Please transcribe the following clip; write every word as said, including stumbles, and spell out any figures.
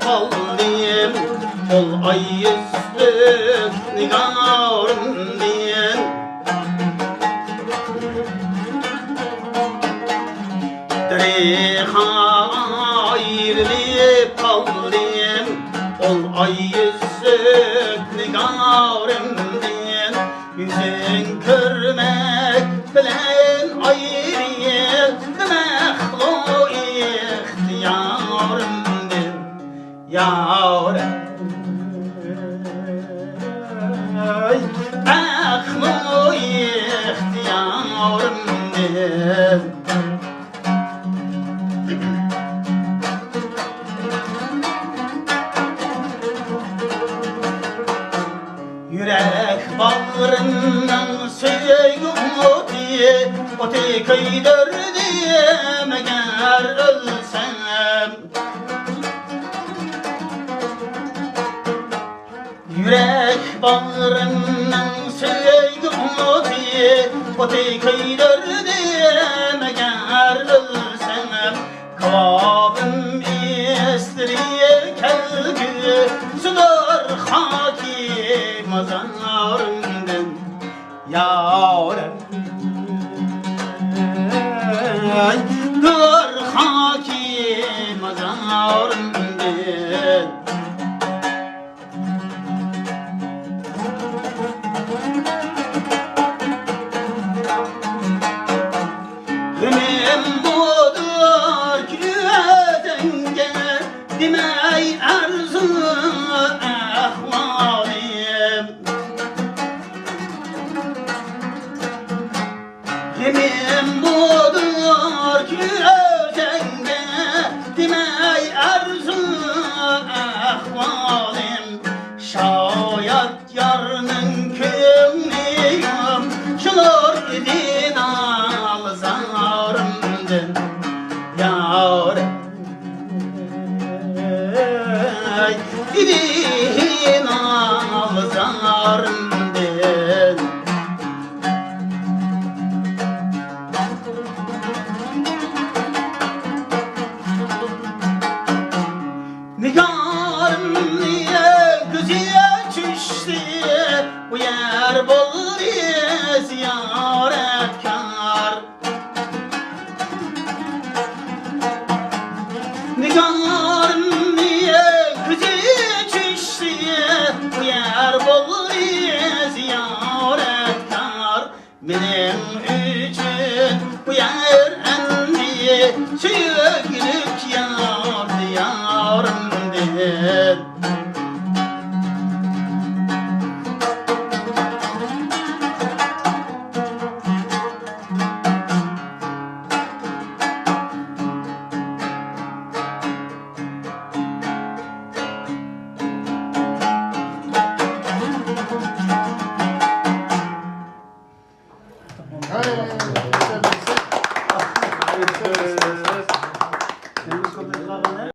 قالدىم، ئول ئاي يۈزلۈك نىگارىمدىن. دەرىخا ئايرىلىپ قالدىم، ئول ئاي يۈزلۈك نىگارىمدىن. يۈزۈڭ كۆرمەك بىلەن ئايرىلدىم ئەقلۇ ئىختىيارىمدىن. يارەم، ئەقلۇ ئىختىيارىمدىن. يۈرەك باغرىمنىڭ سۆيگۈ ئوتى، ئوتى كۆيدۈردۈم ئەگەر ئۆلسەم. يۈرەك باغرىمنىڭ سۆيگۈ ئوتى، ئوتى كۆيدۈردۈم ئەگەر ئۆلسەم. كاۋابىم ئىسلىرى كەلگۈسىدۇر خاكى مازارىمدىن. يارەم، دۇر خاكى مازارىمدىن. غېمىم بۇدۇر كۆزۈڭگە دېمەي ئارزۇ ئەھۋالىم. غېمىم بۇدۇر كۆزۈڭگە دېمەي ئارزۇ ئەھۋالىم. شاياد يارنىڭ كۆڭلى يۇمشىلۇر ئىدى نالىزارىمدىن. يارەم، ئىدى نالىزارىمدىن. نىگارىمنى كۆزى چۈشتى، بۇ يەر بولدى زىيارەتكار. نىگارىمنى كۆزى چۈشتى، بۇ يەر بولدى زىيارەتكار. مېنىڭ ئۈچۈن بۇ يەر ئەمدى سۆيگۈلۈك يار دىيارىمدىن.